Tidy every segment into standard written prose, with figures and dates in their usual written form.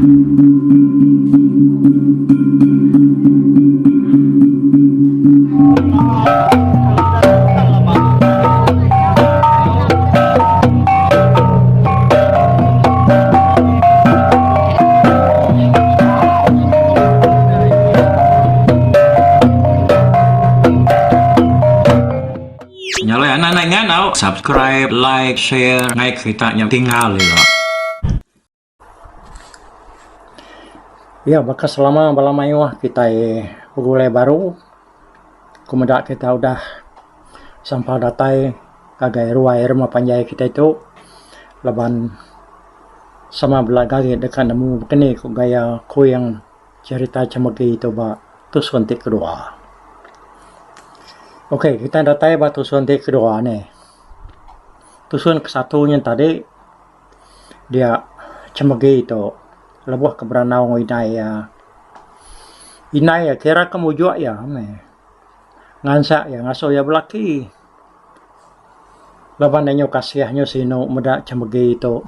Nya alai anak anak ingat tau subscribe, like, share ngai kita nya tinggal ila. Iya baka selama bala mayuh kitai begulai baru ku meda kita udah sampal datai ngagai ruai rumah panjai kitai tu laban sama bela gagit deka nemu baka ni ku gaya kuing cherita chemegi tu ba tusun ti kedua. Ok kitai datai ba tusun ti kedua nih. Tusun ke satu nyen tadi dia chemegi tu lebuh ke berandau enggau indai iya. Indai iya kira ke mujuk iya meh ngansak iya ngasuh iya belaki. Laban iya nyau kasih nyau sinu meda chemegi tu.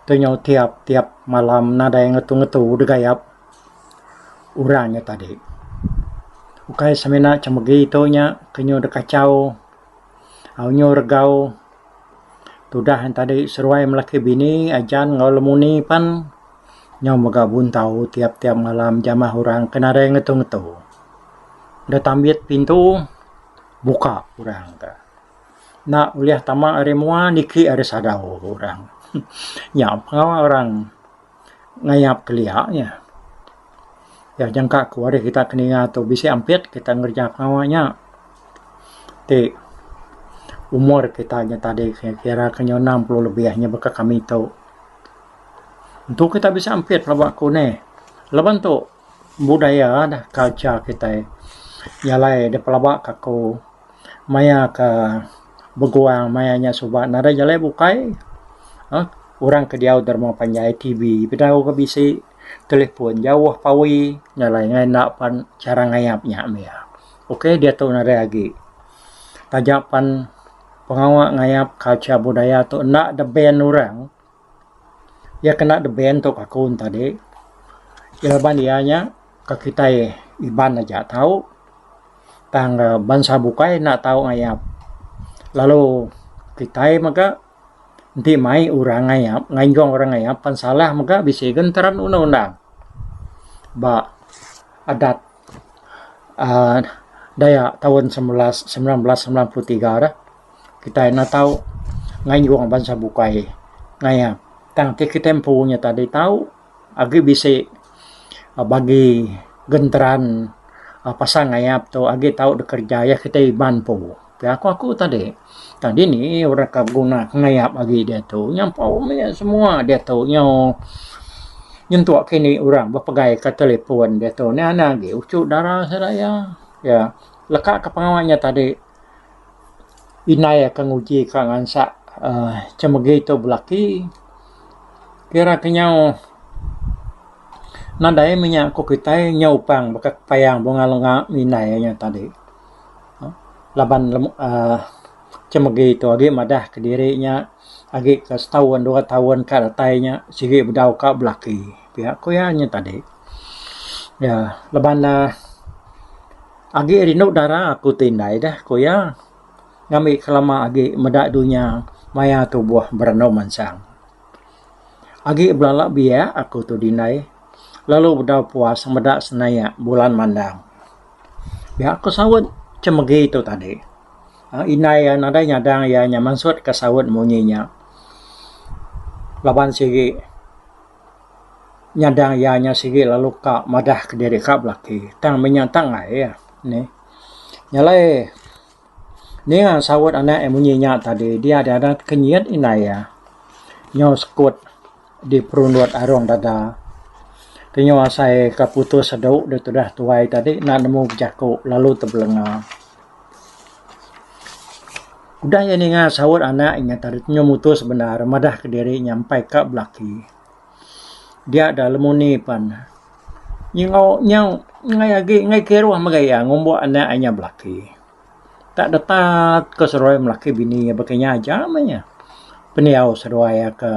Tu nyau tiap tiap malam nadai ngetu ngetu degayap orang nya tadi. Ukai semina chemegi tu nya ke nyau deka kachau au nyau regau tudah nya tadi seruai melaki bini ajan enggau lemuni pan nyau mega buntau tiap tiap malam jamah orang ke nadai ngetu ngetu. Deh tambit pintu buka orang ka. Enda ulih tama ari mua niki ari sadau orang. Nya pengawa orang ngayap kelia nya. Ya jangka ku ari kita ke ninga tu bisi ampit kita ngereja pengawa nya. Ti umur kita nya tadi kira ke nyau 60 lebih nya baka kami tu. Entu kita bisi ampit pelaba ku neh. Laban tu budaya dah culture kitai. Nya alai da pelaba ka aku maya ka beguang maya nya suba nadai jalai bukai uhh orang ke diau da rumah panjai TV bedau ga bisi telefon jauh pawi nya alai ngai enda pan cara ngayap nya mih. Ok diatu nadai agi taja pan pengawa ngayap culture budaya tu enda da ban orang. Iya kena da ban tu aku ne tadi laban iya nya ka kitai Iban aja tau tang bansa bukai enda tau ngayap lalu kitai mega enti mai orang ngayap nganjung orang ngayap pan salah mega bisi genteran undang undang ba adat uhh Dayak taun 1993 dah. Kitai enda tau nganjung bansa bukai ngayap. Tang ti kitai empu nya tadi tau agi bisi bagi genteran pasal ngayap tu agi tau dikereja iya kitai Iban empu. Pia ku aku tadi. Tang dini orang ka beguna ngayap agi diatu nyampau mih semua diatu nyau nyentuk kini orang bepegai ka telefon diatu nih anang agi uchu dara sida iya. Iya leka ka pengawa nya tadi. Indai akan nguji ka ngansak uhh chemegi tu belaki kira ke nyau nadai meh nya ku kitai nyau upang baka payang bunga lenga indai nya tadi laban uhh chemegi tu agi madah kediri nya agi ka setaun dua taun ka datai nya sigi bedau ka belaki pia ku iya nya tadi. Iya laban ne. Agi rindu dara aku ti indai deh, ku iya. Ngambi ke lama agi meda dunya maya tubuh berandau mansang. Agi belala biak aku tu dindai lalu bedau puas meda senayak bulan mandang. Pia ku saut chemegi tu tadi. Indai iya nadai nyadang iya nya mansutka saut munyi nya laban sigi. Nyadang iya nya sigi lalu ka madah kediri ka belaki tang meh nya tang ai iya nih. Nya alai ninga saut anak iya munyi nya tadi dia dada tekenyit indai iya nyau sekut di perundut arung dada. Kenyau asai ka putus sedu da tudah tuai tadi enda nemu bejaku lalu tebelenga. Udah iya ninga saut anak iya tadi nyau mutus bendar madah kediri nya empai ka belaki. Dia da lemuni pan nyengau nyau enggai agi enggai kiruh mega iya ngumbuk anak iya belaki. Tak detat ke seduai melaki bini iya baka nya aja meh iya. Pendiau seduai iya ke.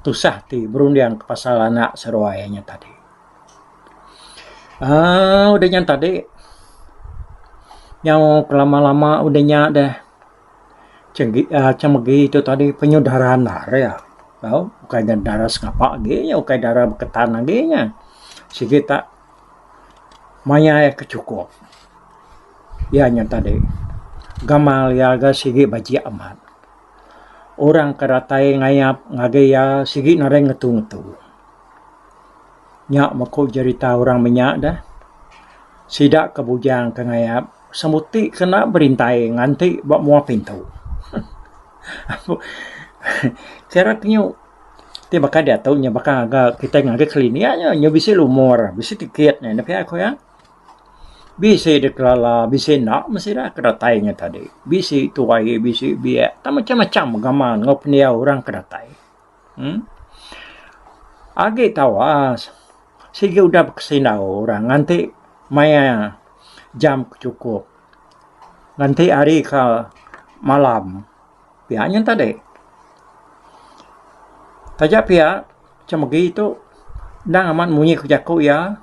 Tusah ti berunding ke pasal anak seruai nya tadi. Aaa udah nya tadi nyau kelama-lama udah nya deh chemegi tu tadi penyudaran endar iya. Tau ukai nya dara sengapa agi nya ukai dara beketan agi nya. Sigi tak maya iya ke chukup. Iya nya tadi gamal iya ga sigi bajik amat. Orang ke datai ngayap ngagai iya sigi nadai ngetu-ngetu. Nya meh ku jerita orang menya deh. Sida ke bujang ke ngayap semuti kena berintai nganti ba mua pintu. Kira ke nyu ti baka diatu nya baka ngaga kitai ngagai klinik nya nyu bisi lumur bisi tiket nya pia ku iya. Bisi dikelala bisi enda meh sida ke datai nya tadi. Bisi tuai bisi biak tak macam-macam gamal enggau pendiau orang ke datai. Uhh agi tawas sigi udah bekesindau orang nganti maya jam ke chukup nganti hari ke malam pia nyen tadi. Taja pia chemegi tu endang amat munyi ku jaku iya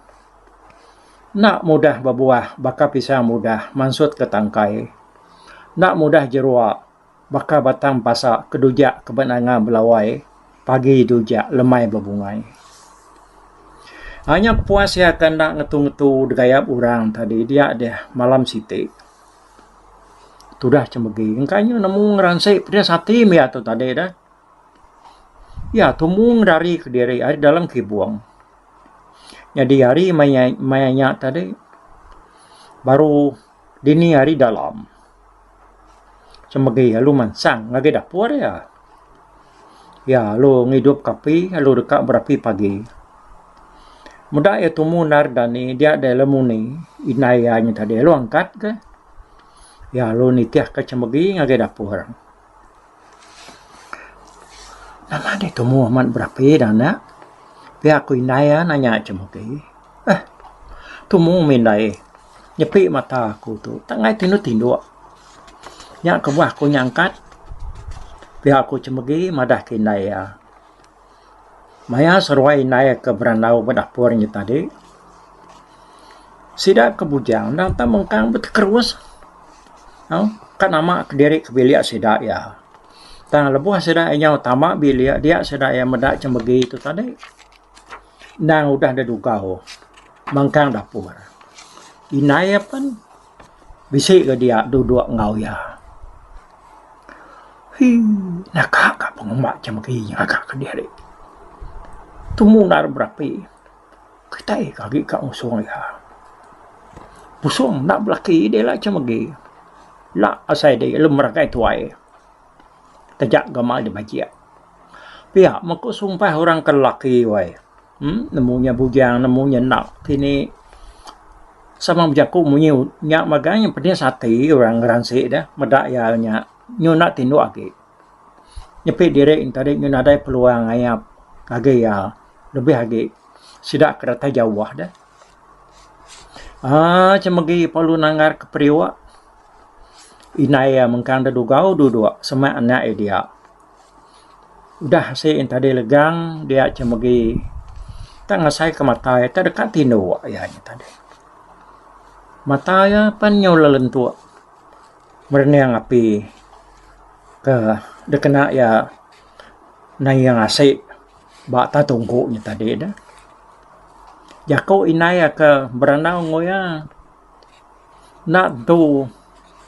enda mudah bebuah baka pisang mudah mansut ke tangkai enda mudah jerua. Baka batang pasa ke dujak ke ba nanga belawai pagi dujak lemai bebungai. Anya kepuas iya ke enda ngetu-ngetu degayap orang tadi dia deh malam siti. Tudah chemegi engka nyu nemu ngeransi pedis ati mih tu tadi deh. Iya tumu ngerari kediri ari dalam kibung. Nyadi hari maya maya nya tadi baru dini hari dalam. Semegi lalu mansang ngagai dapur iya. Iya lalu ngidup ke api lalu deka berapi pagi. Meda iya tumu endar dani dia deh lalu muni indai iya nya tadi lalu angkat ke. Iya lalu nitih ke chemegi ngagai dapur. Nama deh tumu amat berapi da anak. Pia ku indai iya nanya chemegi. Eh tumu mih indai nyepi mata aku tu tak ngai tinduk tinduk. Nya kebuah aku nyangkat pia ku chemegi madah ke indai iya. Maya seruai indai ke berandau ba dapur nya tadi sida ke bujang endang tau mengkang betekerus au ka nama kediri ke bilik sida iya. Tang lebuh sida nyau tama bilik dia sida iya meda chemegi tu tadi. Endang udah dedugau mengkang dapur. Indai iya pen bisi ga dia duduk enggau iya. Hii naka ka pengumba chemegi ngaga kediri. Tumu enda berapi kitai ke agi ka ngusung iya. Busung enda belaki deh ila chemegi. Ila asai deh lalu meragai tuai. Taja gamal deh bajik. Pia meh ku sumpah orang ke lelaki weh. Em nemu nya bujang nemu nya enda kini sama bejaku munyi nya mega nya pedis ati orang ngeransi deh meda iya nya nyu enda tinduk agi. Nyepi diri ne tadi nyu nadai peluang ayap agi iya lebih agi sida ke datai jauh deh. Aaa chemegi perlu nanggar ke periuk indai iya mengkang dedugau duduk semak anak iya dia. Udah asi yen tadi legang dia chemegi tak ngasai ke mata iya tak deka tinduk iya nya tadi. Mata iya pan nyau lelentuk merening api ke dikena iya naing asi ba atas tunggu nya tadi dah. Jaku indai iya ke berandau enggau iya enda tentu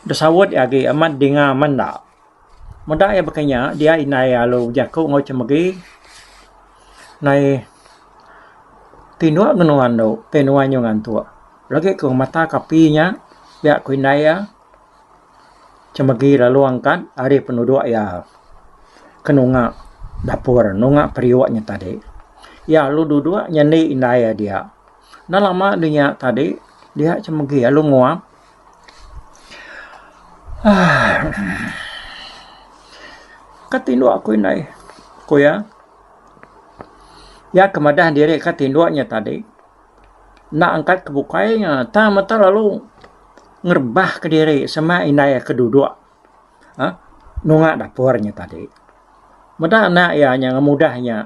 besaut iya agi amat dinga amat enda. Meda iya baka nya dia indai iya lalu bejaku enggau chemegi nai tinduk ngan nuan tu ti nuan nyu ngantuk. Lagi ku mata ke api nya pia ku indai iya chemegi lalu angkat ari penuduk iya ke nunga dapur nunga periuk nya tadi. Iya lalu duduk nyandi indai iya dia. Enda lama dinya tadi dia chemegi lalu nguap. Ka tinduk aku indai, ku iya. Iya ke madah diri ka tinduk nya tadi enda angkat ke bukai nya tang meta lalu ngerebah kediri sema indai ke duduk uhh nunga dapur nya tadi. Meda anak iya nya ngemudah nya.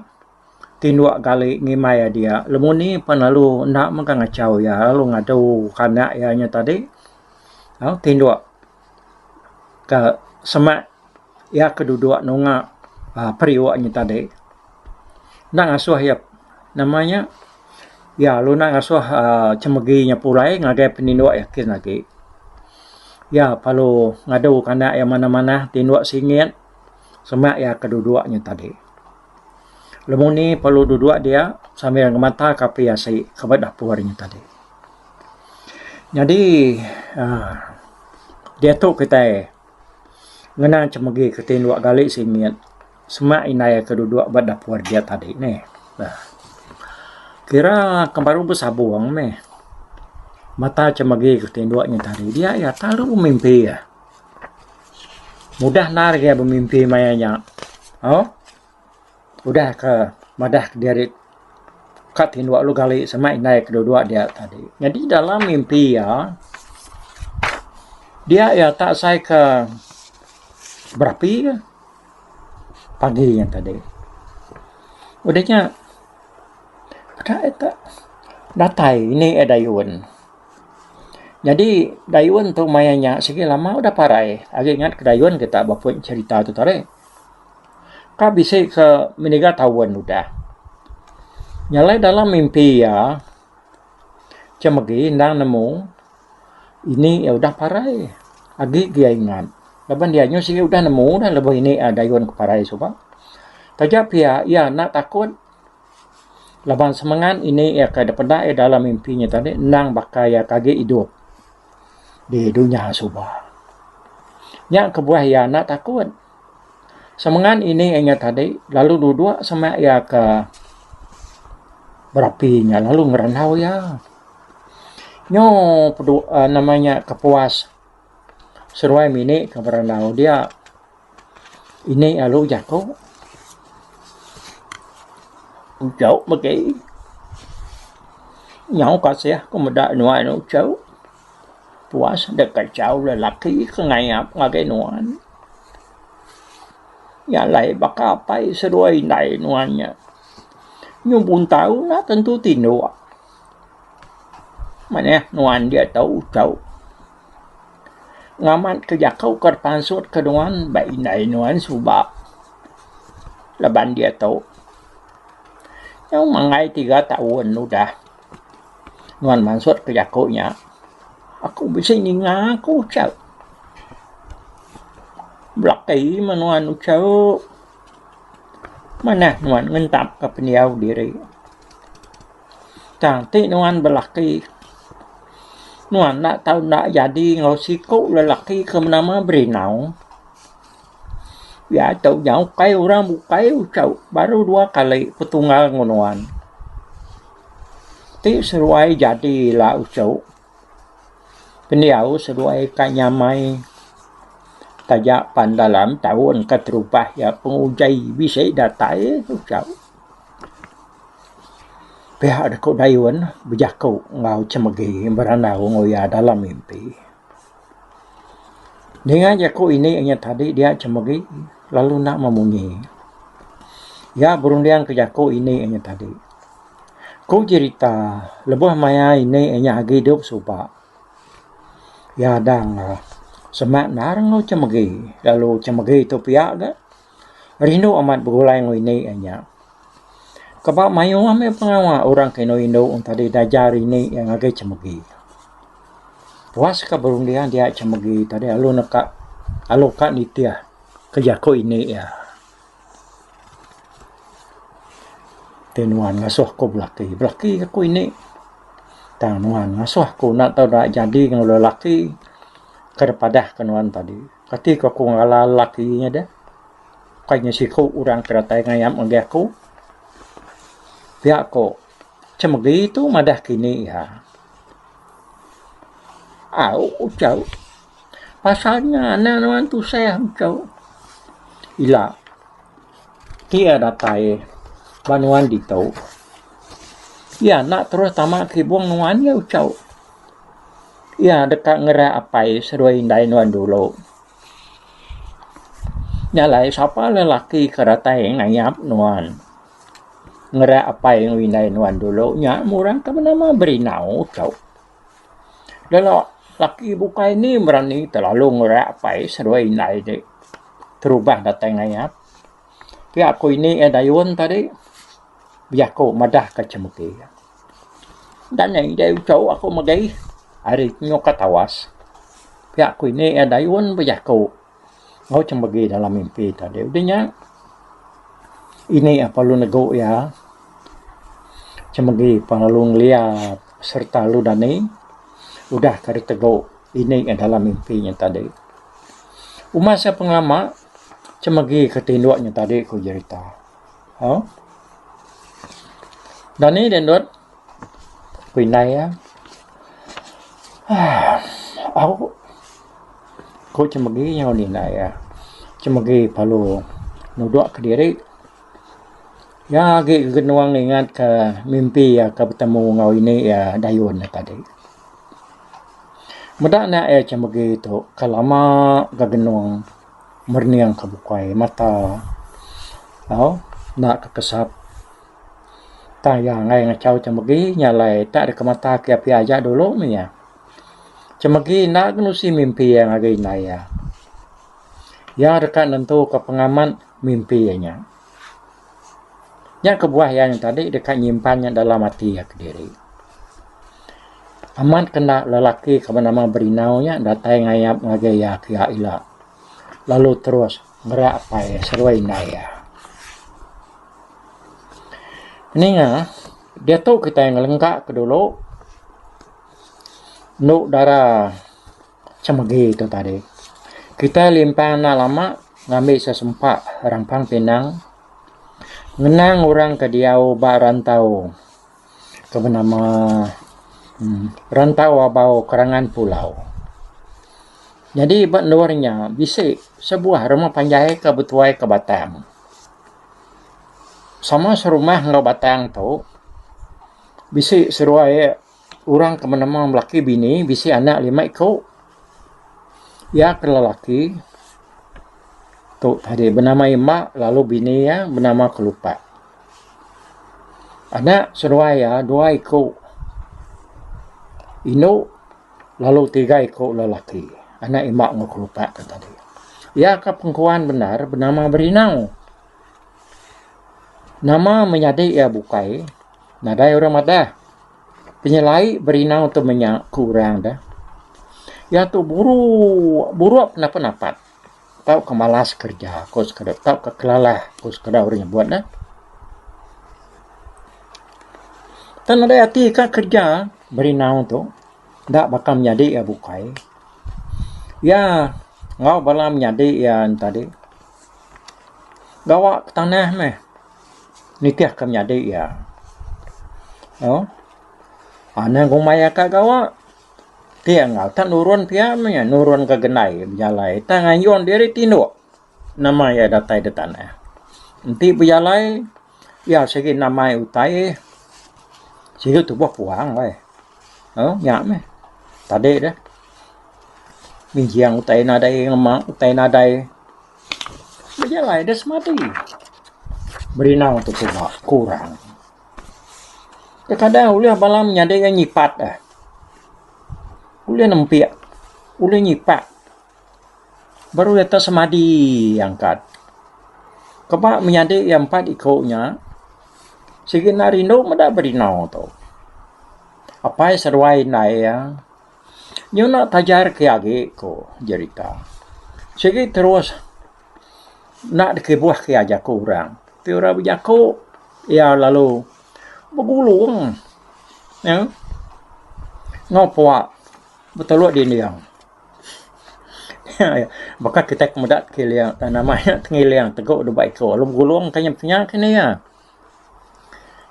Tinduk gali ngimbai iya dia. Lemuni pan lalu enda mega ngachau iya lalu ngadu ka anak iya nya tadi au tinduk ka semak iya ke duduk nunga uhh periuk nya tadi. Enda ngasuh iya nama nya iya lalu enda ngasuh uhh chemegi nya pulai ngagai peninduk iya kin agi. Iya perlu ngadu ka anak iya manah manah tinduk singit semak iya ke duduk nya tadi. Lemuni perlu duduk dia sambil ngemata ka api asi ke ba dapur nya tadi. Nyadi uhh diatu kitai ngena chemegi ke tinduk gali singit semak indai ke duduk ba dapur dia tadi neh. Kira ke baru besabung meh mata chemegi ke tinduk nya tadi dia iya terlalu bemimpi. Mudah endar iya bemimpi maya nya. Au udah ke madah kediri ka tinduk lalu gali sama indai ke duduk dia tadi. Nyadi dalam mimpi iya dia iya tak asai ke berapi ke pagi nya tadi. Udah nya peda iya tak datai ini iya dayun. Nyadi dayun tu maya nya sigi lama udah parai agi ngat ke dayun kita ba pun cherita tu tadi. Ka bisi ke meniga taun udah. Nya alai dalam mimpi iya chemegi endang nemu ini iya udah parai agi iya ingat laban iya nyu sigi udah nemu dah lebuh ini dayun ke parai suba. Taja pia iya enda takut. Laban semengat ini iya ke dipeda iya dalam mimpi nya tadi endang baka iya ke agi idup di dunya suba. Nya kebuah iya enda takut. Semengat ini iya tadi lalu duduk semak iya ke berapi nya lalu ngerandau iya. Nyu pedu uhh nama nya kepuas seruai mini ke berandau dia. Ini lalu jaku ujau megi nyau kasih ku meda nuan ujau puas deka kachau lelaki ke ngayap ngagai nuan. Nya alai baka apai seduai indai nuan nya nyu buntau enda tentu tinduk. Manah nuan diatu ujau. Ngamat ke jaku ke pansut ke nuan ba indai nuan suba laban diatu nyau manggai tiga taun udah nuan mansut ke jaku nya aku bisi ninga ku ucha belaki meh nuan ucha manah nuan ngentap ka pendiau diri. Tang ti nuan belaki, nuan enda tau enda jadi enggau siku lelaki ke benama Berinau. Iya tu nyau ukai orang bukai uchu baru dua kali petunggal enggau nuan. Ti seduai jadi ila uchu, pendiau seduai ka nyamai taja pan dalam taun keterubah iya pengujai bisi datai uchu. Pihak deka dayun bejaku enggau chemegi berandau enggau iya dalam mimpi. Ninga jaku ini inya tadi dia chemegi lalu enda memunyi. Iya berunding ke jaku ini inya tadi. Ku jerita lebuh maya ini inya agi idup suba. Iya dang semak endar enggau chemegi lalu chemegi tu pia ga rindu amat begulai enggau ini inya. Keba mayuh meh pengawa orang ke indu indu tadi dajar ini iya ngagai chemegi. Puas ka berunding dia chemegi tadi lalu neka lalu ka nitih ke jaku ini iya. Ti nuan ngasuh ku belaki, belaki aku ini. Tang nuan ngasuh ku enda tau da jadi enggau lelaki ke dipadah ke nuan tadi. Kati ku aku ngala lelaki nya deh. Ukai nya siku orang ke datai ngayap ngagai aku. Pia ko Chemegi tu madah kini iya. Au uchu pasal nya anang nuan tusah uchu. Ila ti iya datai ba nuan ditu iya enda terus tama kibung nuan iya uchu. Iya deka ngerak apai seduai indai nuan dulu. Nya alai sapa lelaki ke datai ngayap nuan. Ngerak apai enggau indai nuan dulu nya meh orang ke benama Berinau tu. Lelak laki bukai ni berani telalu ngerak apai seduai indai ti terubah datai ngayap. Pia ku ini iya dayun tadi bejaku madah ka chemegi. Dan nya indai uchu aku megi ari nyukat tawas. Pia ku ini iya dayun bejaku enggau chemegi dalam mimpi tadi. Udah nya ini iya perlu negu iya chemegi perlu ngeliat sereta lalu dani udah ka ditegu ini iya dalam mimpi nya tadi. Uma sia pengelama chemegi ke tinduk nya tadi ku jerita. Au. Dani deh endut ku indai iya. Aaa au ku chemegi nyau indai iya. Chemegi perlu nudok kediri. Iya agi genung ngingat ka mimpi iya ke betemu enggau ini iya dayun ne tadi. Meda anak iya chemegi tu ke lama ga genung merening ka bukai mata au enda ke kesap. Tang iya enggai ngachau chemegi nya alai tak deka mata ke pia aja dulu meh iya. Chemegi enda ke nusi mimpi iya ngagai indai iya. Iya deka nentuka pengamat mimpi iya nya. Nya kebuah iya nya tadi deka nyimpan nya dalam ati iya kediri. Amat kenda lelaki ke benama Berinau nya datai ngayap ngagai iya kiya ila lalu terus ngerak apai iya seduai indai iya. Ninga diatu kitai ngelengka ke dulu enu dara Chemegi tu tadi. Kitai limpang enda lama ngambi sesempa rampang pinang ngenang orang ke diau ba rantau ke benama Rantau Abau Kerangan Pulau. Nyadi ba endur nya bisi sebuah rumah panjai ke betuai ke batang. Sama serumah enggau batang tu bisi seduai orang ke menema belaki bini bisi anak lima iku. Iya ke lelaki tu tadi benama Imba lalu bini iya benama Kelupak. Anak seduai iya dua iku indu lalu tiga iku lelaki. Anak imba enggau kelupak ke tadi. Iya ka pengkuan bendar benama Berinau. Nama menyadi iya bukai nadai orang madah. Penyelai Berinau tu menya ku orang deh. Iya tu buruk buruk penapat-napat. Tauka malas kereja ku sekeda tauka kelalah ku sekeda orang nyebut ne. Tang nadai ati ka kereja berinau tu enda baka menyadi iya bukai. Iya enggau bala menyadi iya ne tadi gawa ke tanah meh nitih ke menyadi iya. Au anang ngumbai iya ka gawa. Ti enggau tak nurun pia meh iya nurun ka gendai bejalai tang anjung diri tinduk nama iya datai da tanah. Enti bejalai iya sigi namai utai sigi tubuh puang weh. Au nya meh tadi deh minjing utai nadai ngema utai nadai bejalai deh semadi. Berinau tu suba kurang. Kekadang ulih bala menyadi iya nyipat eh. Ulih nempik, ulih nyipak baru iya tesemadi angkat. Keba menyadi iya empat iku nya sigi enda rindu meda berinau tu. Apai seduai indai iya nyuna tajar ke agi ku jerita. Sigi terus enda dikibuh ke iya jaku orang. Ti orang bejaku iya lalu begulung uhh enggau pua betuluk dinding. Baka kitai ke meda kiling nama nya tengiling tegu deba iko lalu begulung ka nya penya kini iya.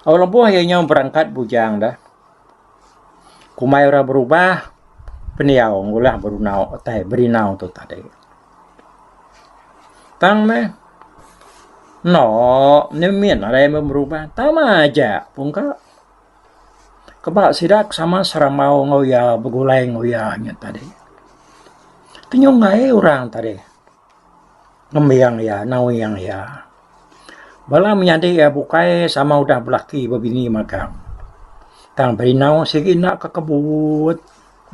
Lebuh iya nyau berangkat bujang deh kumbai orang berubah pendiau ngulah berunau utai berinau tu tadi. Tang meh enda mimit nadai meh berubah tama aja pun ka. Keba sida ke sama serambau enggau iya begulai enggau iya nya tadi. Tenyunggai orang tadi ngembing iya nawing iya. Bala menyadi iya bukai sama udah belaki bebini magang. Tang Berinau sigi enda kekebut.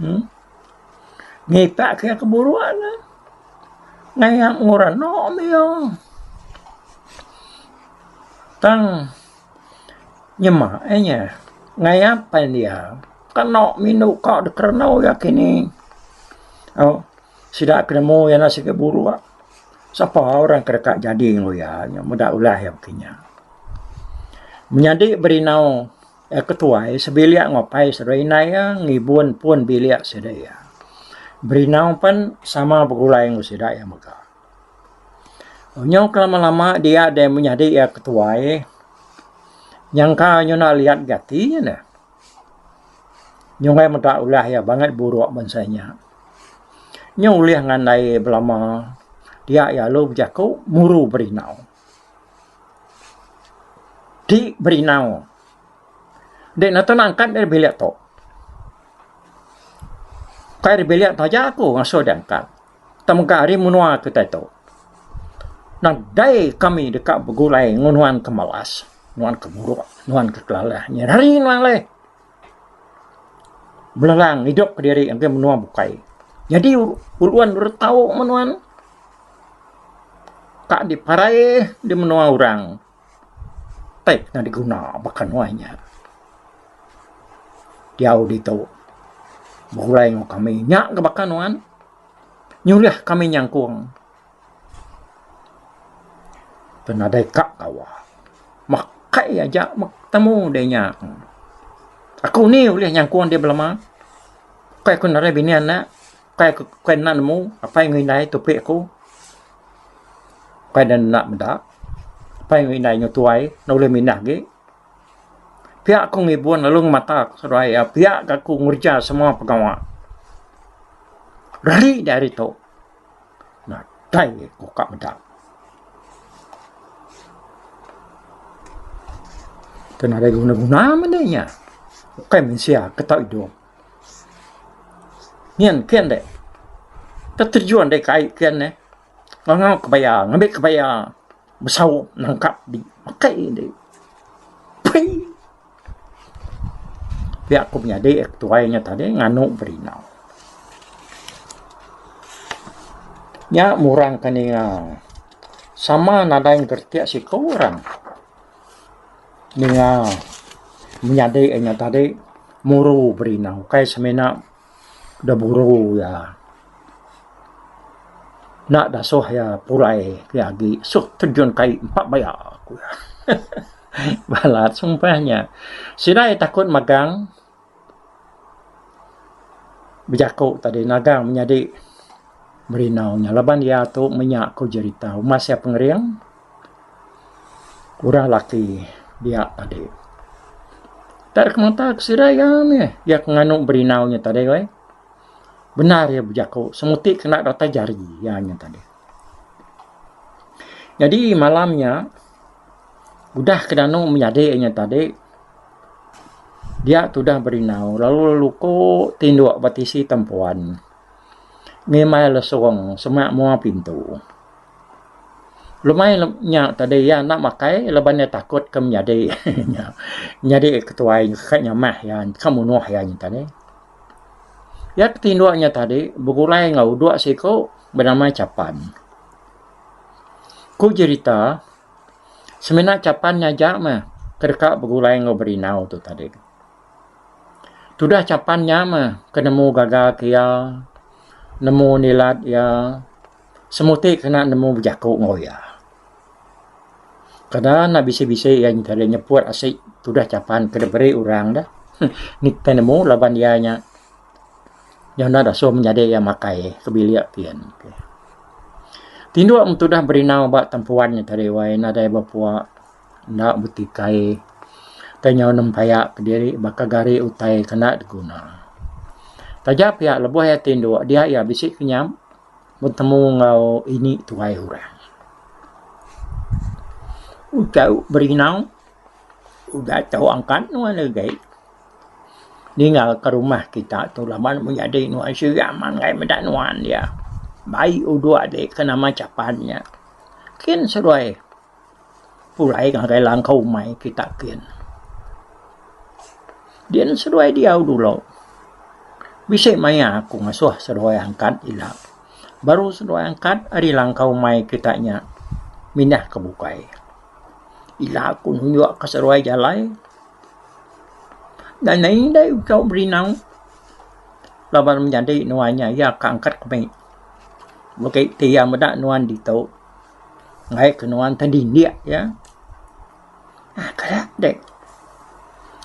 Uhh ngipak ke iya ke buruk ne. Ngayap enggau rano meh iya. Tang nyema iya nya ngayap pan iya keno mindu ka dek reno iya kini. Au sida ke nemu iya sigi buruk. Sapa orang ke deka jadi enggau iya nya meda ulah iya baka nya. Menyadi Berinau iya ketuai sebilik enggau apai seduai indai iya ngibun pun bilik sida iya. Berinau pen sama begulai enggau sida iya mega. Nyau ke lama-lama dia deh menyadi iya ketuai nyangka nyuna liat gati nya neh. Nyunggai meda ulah iya bangat buruk bansa inya. Nya ulih ngandai belama dia iya lalu bejaku muru berinau. Ti berinau dek ne tau nangkat ari bilik tu. Kai ari bilik tu aja aku ngasuh dek angkat. Tang mega ari menua kitai tu. Nadai kami deka begulai enggau nuan ke malas, nuan ke buruk, nuan ke kelalah. Nyerari nuan alai. Belelang idup kediri ngagai menua bukai. Nyadi ulun retau meh nuan ka diparai di menua orang tai kena diguna baka nuan nya. Diau ditu begulai enggau kami nya ga baka nuan nyulih kami nyangkung. Penadai ka gawa. Makai aja temu deh nya. Aku ni ulih nyangkung deh belama. Kai aku nadai bini anak, kai aku kai enda nemu apai enggau indai tupi aku. Kai ne enda meda. Apai enggau indai nyau tuai enda ulih mindah agi. Pia aku ngibun lalu ngemata seduai iya pia ga aku ngereja semua pengawa. Rari deh ari tu. Nadai ku ka meda. Ke nadai guna-guna mende nya. Ukai mensia ke tau idup. Nyin kian deh. Teterjun deh kai kian neh. Ngangau kebaya ngambi kebaya besaup nangkap di makai deh. Pei. Pia ku menyadi ketuai nya tadi nganu berinau. Nya murang ke ninga sama nadai ngeretik siku orang ninga menyadi nya tadi muru berinau kai semina da buru iya. Enda dasuh iya pulai ke agi suh terjun kai empa baya ku iya. Balat sumpah nya. Sida iya takut magang bejaku tadi nagang menyadi Berinau nya laban iya tu menya ku jerita umas iya pengering orang laki dia tadi. Tak kemata ke sida iya mih iya ke nganu Berinau nya tadi weh. Bendar iya bejaku semuti kena datai jari iya nya tadi. Nyadi malam nya udah ke danu menyadi nya tadi dia tudah Berinau lalu luku tinduk ba tisi tempuan ngimbai lesung semak mua pintu. Lemai nya tadi iya enda makai laban iya takut ke menyadi nya. Menyadi ketuai ka nyamah iya ka munuh iya nya tadi. Iya ke tinduk nya tadi begulai enggau udok siku benama Chapan. Ku jerita semina Chapan nya aja meh ke deka begulai enggau Berinau tu tadi. Tudah Chapan nya meh ke nemu gaga ke iya nemu nilat iya. Semuti kena nemu bejaku enggau iya. Kada enda bisi-bisi iya nyadi nyeput asi tudah chapan ke diberi orang deh. Ni kitai nemu laban iya nya nyau enda dasuh menyadi iya makai ke bilik pin. Tinduk meh tudah berinau ba tempuan nya tadi wai nadai bepua enda betikai tai nyau nempaya kediri baka gari utai kena diguna. Taja pia lebuh iya tinduk dia iya bisi kenyap. Betemu enggau ini tuai orang. Utai berinau udah tau angkat nuan agi. Ningal ke rumah kita tu laban menyadi nuan siram angai meda nuan dia. Bai udok adi ke nama chapan nya. Kin seduai. Pulai ngagai langkau umai kita kin. Din seduai diau dulu. Bisi maya aku ngasuh seduai angkat ila. Baru seduai angkat ari langkau umai kita nya mindah ke bukai. Ila aku nunjuk ke seduai jalai. Dani dai uchu berinau laban menyadi nuan nya iya ka angkat kemi. Bagi ti iya meda nuan ditu ngaih ke nuan tedindik iya. Aaa kala dek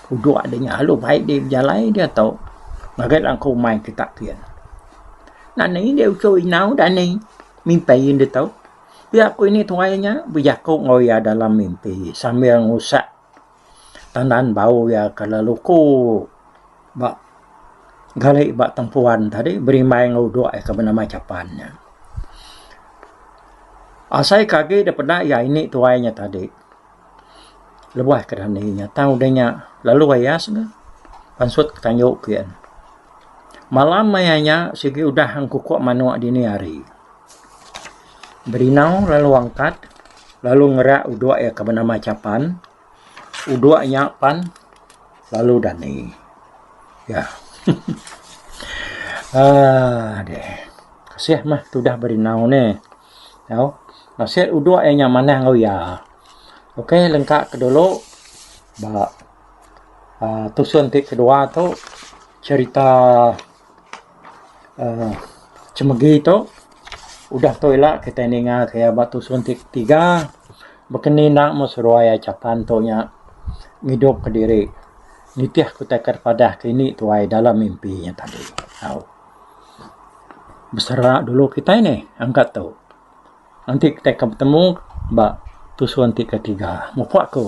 udok dek nya lalu bai dek bejalai diatu ngagai langkau umai kita kian. Dani dek uchu inau dani mimpi ditu. Pia ku ini tuai nya bejaku enggau iya dalam mimpi sambil ngusak tandan bau iya ke lalu ku ba gali ba tempuan tadi berimbai enggau udok iya ke benama Chapan nya. Asai ke agi da peda iya ini tuai nya tadi lebuh ke dani nya tang udah nya lalu ayas ne pansut ke tanju kian. Malam maya nya sigi udah engkukuk manuk dini hari. Berinau lalu angkat lalu ngerak udok iya ke benama Chapan. Udok nya pan lalu dani. Ya. Aaa deh. Kasih mah tudah berinau neh. Tau. Nasib udok iya nya manah enggau iya. Okey lengka ke dulu ba aaa tusun ti kedua tu cherita aaa chemegi tu udah tu ila kitai ninga ke iya ba tusun ti ketiga bekeni enda meh seruai chapan tu nya ngidup kediri. Nitih ku utai ke padah ke ini tuai dalam mimpi nya tadi. Au. Besera dulu kitai nih angkat tu. Enti kitai ke betemu ba tusun ti ketiga. Mupuk ku.